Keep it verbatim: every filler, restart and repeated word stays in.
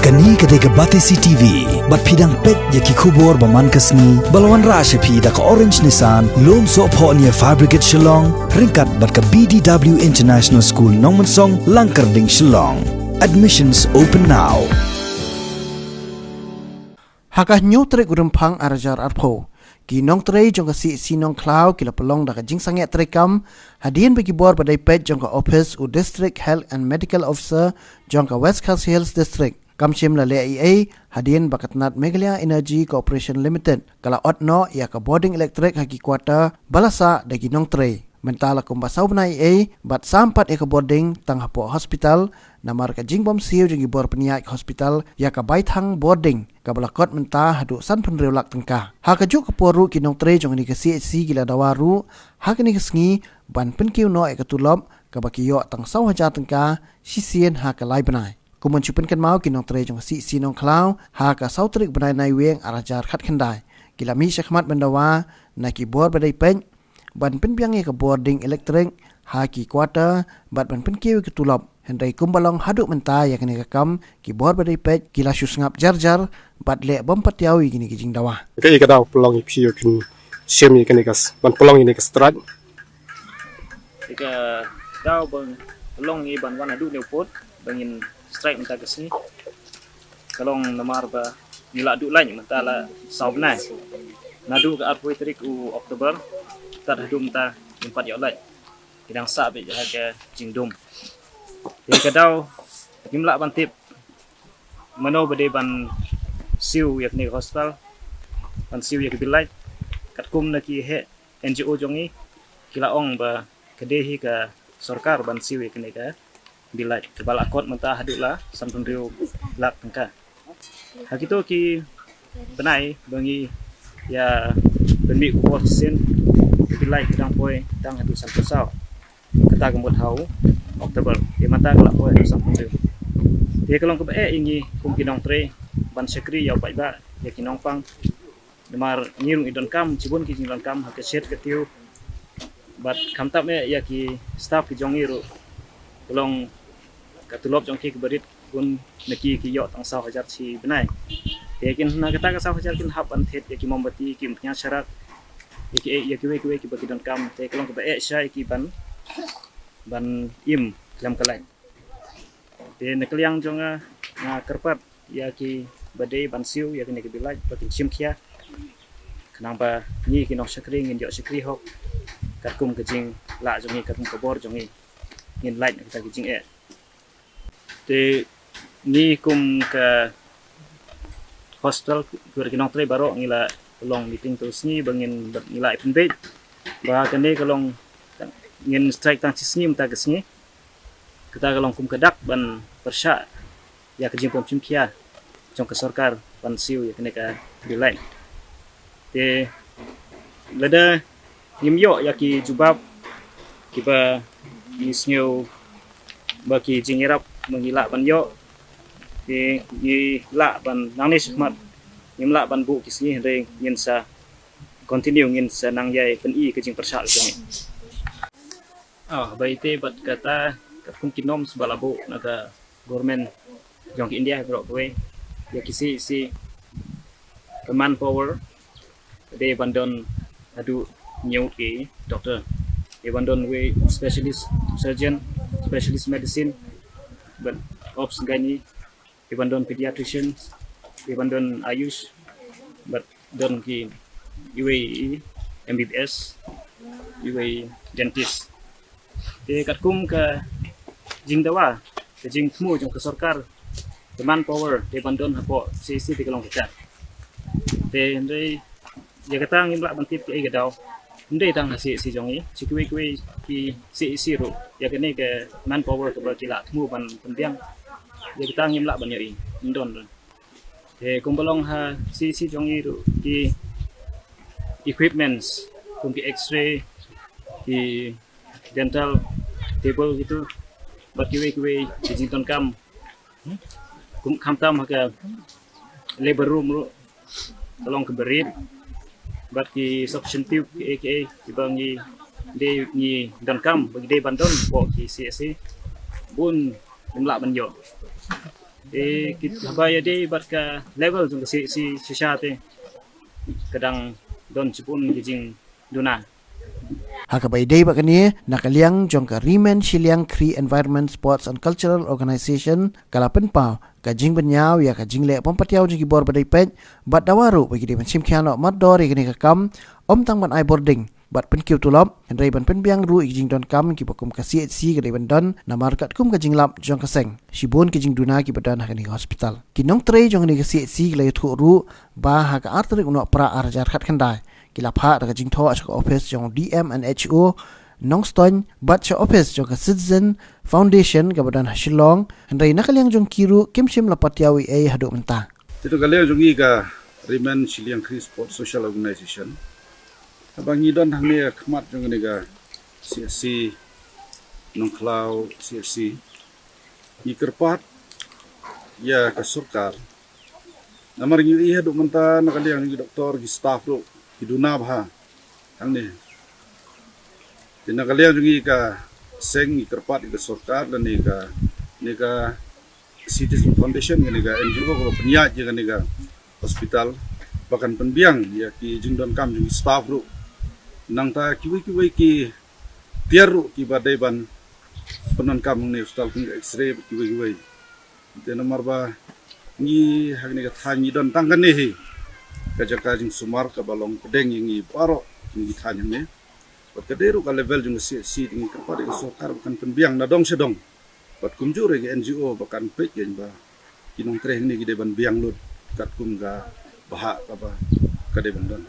Kane ka dei ka Batesi T V, bad phi dang peit ïa ki khubor ba man ka sngi, ba la wanrah sha phi da ka Orange Nissan, Lumsohphoh near Fire Brigade Shillong, ryngkat bad ka B D W International School Nongmensong, Langkyrding, Shillong. Admissions open now. Ha ka hynñiew tarik u Rymphang ar hajar arphew, ki nongtrei jong ka C H C Nongkhlaw ki la pynlong da ka jingsangeh treikam, hadien ba ki bor ba dei peit jong ka ophis u District Health and Medical Officer jong ka West Khasi Hills District, kam shym la leh ei ei, hadien ba ka tnat Meghalaya Energy Corporation Limited ka la ot noh ïa ka bording elektrik ha ki quarter ba la sah da ki nongtrei. Mynta la kumba saw bnai ei ei, bad sam pat ïa ka bording tang hapoh hospital, namar ka jingbym siew jong ki bor pynïaid hospital ïa ka baithang bording, kaba la kot mynta haduh sanphew hynriew lak tyngka. Ha kajuh ka por ruh ki nongtrei jong kane ka C H C ki la dawa ruh ha kane ka sngi ban pynkiew noh ïa ka tulop, kaba ki ïoh tang saw hajar tyngka shisien ha ka lai bnai. Kum ban shu pynkynmaw, ki nongtrei jong ka C H C Nongkhlaw ha ka saw tarik bnai Naiwieng ar hajar khatkhyndai ki la mih shakhmat ban dawa na ki bor ba dei peit ban pynbiang ïa ka bording elektrik ha ki quarter bad ban pynkiew ïa ka tulop. Hynrei kumba long haduh mynta ïa kane ka kam, ki bor ba dei peit ki la shu sngap jar jar bad leh bym pat ïaw ïa kine ki jingdawa. Ka ïa ka daw pynlong ïa phi ïa kin shim ïa kane ka s-, ban pynlong ïa kane ka strike. Ïa ka daw ba long ngi ban wan haduh ne u pud ba ngin strike mynta ka sngi. Ka long namar ba ngi la duh lait mynta la saw bnai. Naduh ka arphew tarik u October tad haduh mynta ngim pat ïoh lait. Ki dang sah beit ha ka jingdum. Ïa ka daw ngim lah ban tip mano ba dei ban siew ïa kane ka hospital, ban siew ïa ka bill lait. Katkum na ki heh N G O jong ngi ki la ong ba ka dei hi ka sorkar ban siew ïa kane ka bill lait, kaba la kot mynta haduh la sanphew hynriew lak tyngka. Ha kito ki bnai ba ngi ïa pynmih khubor shisien, ka bill lait ka dang poi tang haduh sanphew saw. Kata ka mut ha u October, ïa mynta ka la poi haduh sanphew hynriew. Te ka long kaba eh ïa ngi kum ki nongtrei ban shakri ïa u paidbah, ïa ki nongpang. Namar ngi ruh ngi donkam shibun ki jingdonkam ha ka shet ka tiew. Bad khamtam eh ïa ki staff ki jong ngi ruh, ka long ka tulop jong ki kaba rit, bun na ki ki ïoh tang saw hajar shi bnai. Te kin na kata ka saw hajar kin hap ban thied ïa ki mombati, ki umphniang sharak, ïa ki, ïa kiwei kiwei kiba ki donkam. Te ka long kaba eh shisha ïa ki ban, ban im khlem ka lait. Te na ka liang jong nga, nga kyrpad ïa kiba dei ban siew ïa kane ka bill lait ba kin shim khia, khnang ba ngi ki nongshakri ngin ïoh shakri hok katkum ka jinglah jong ngi, katkum ka bor jong ngi, ngin lait na kata ka jingeh. Te ngi kum ka hospital, ki nongtrei baroh ngi la long meeting tu sngi ba ngin, ngi la pynbeit ba kane ka long, ngin strike tang shi sngi mynta ka sngi. Kata ka long kum ka dak ban pyrshah ïa ka jingpynshim khia jong ka sorkar ban siew ïa kane ka bill lait. Te lada ngim ïoh ïa ki jubab kiba ngi sngew ba ki jingïarap ba ngi lah ban ïoh, te ngi lah ban nangne shakhmat, ngim lah ban buh ki sngi, hynrei ngin sa continue, ngin sa nang ïai pyni ka jingpyrshah jong ngi. Ah, ba ite bad kata, katkum ki norms ba la buh na ka government jong ka India baroh kawei, ïa ki C H C ka manpower ka dei ban don haduh hynñiew ki doctor, dei ban don wei specialist surgeon, specialist medicine, bad obs gynae, dei ban don pediatrician, dei ban don ayush, bad don ki iwei i M B B S, iwei dentist. Te katkum ka jingdawa, ka jingthmu jong ka sorkar, ka manpower dei ban don hapoh C H C te ka long kata. Te hynrei ïa kata ngim lah ban tip kaei ka daw. Ym dei tang ha C H C jong ngi, shi kiwei kiwei ki C H C ruh ïa kane ka manpower kaba ki la thmu ban pynbiang, ïa kata ngim lah ban ïohi, ym don ruh. Te kumba long ha C H C jong ngi ruh, ki equipments kum ki X-ray, ki dental table kitu, bad kiwei kiwei ki jingdonkam, kum khamtam ha ka labor room ruh ka long kaba rit, bad ki suction tube kiei kiei kiba ngi dei, ngi donkam ba ngi dei ban don hapoh ki C H C, bun ngim lah ban ïoh. Eh, kit haba ïadei bad ka level jong ka CHC shisha te, ka dang don shibun ki jingduna. Ha kaba ïadei bad kane, na ka liang jong ka Rimen Shiliang Khri Environment, Sports and Cultural Organization ka la pynpaw ka jingbynñiaw ïa ka jingleh pom patiaw jong ki bor ba dei peit, bad dawa ruh ba ki dei ban shimkhia noh mardor ïa kane ka kam, ym tang ban ai bording bad pynkiew tulop, hynrei ban pynbiang ruh ïa ki jingdonkam kiba kum ka CHC ka dei ban don, namar katkum ka jinglap jong ka seng, shibun ki jingduna kiba don ha kane ka hospital. Ki nongtrei jong kane ka CHC ki la ïathuh ruh ba ha ka ar tarik u Nohprah ar hajar khatkhyndai ki la phah da ka jingthoh sha ka ophis jong DM and HO Nongstoiñ bad sha ophis jong ka Citizen Foundation kaba don ha Shillong, hynrei na ka liang jong ki ruh kim shym la patiaw ei ei haduh mynta. Te na ka liang jong ngi ka Rimen Shiliang Khri Sports Social Organization, haba ngi don hangne ha khmat jong kane ka CHC Nongkhlaw CHC, ngi kyrpad ïa ka sorkar. Namar ngi ïohi haduh mynta na ka liang jong ki doktor, ki staff ruh ki duna bha hangne. Te na ka liang jong ngi ka seng, ngi kyrpad ïa ka sorkar lane ka, ne ka Citizen Foundation, ne ka NGO kaba pynïaid ïa kane ka hospital, ba kan pynbiang ïa ki jingdonkam jong ki staff ruh. Nangta kiwei kiwei ki tiar ruh kiba dei ban pyndonkam hangne ha hospital, kum ka X-ray bad kiwei kiwei. Te namar ba ngi hangne ka thaiñ ngi don tang kane hi ka jaka jingsumar kaba long pdeng ïa ngi baroh ngi thaiñ hangne. Bad ka dei ruh ka level jong ka CHC, te ngi kyrpad ïa ka sorkar ba kan pynbiang na dong sha dong, bad kumjuh ruh ïa ki NGO ba kan peit ïa ba ki nongtrei hangne ki dei ban biang lut katkum ka bhah kaba ka dei ban don.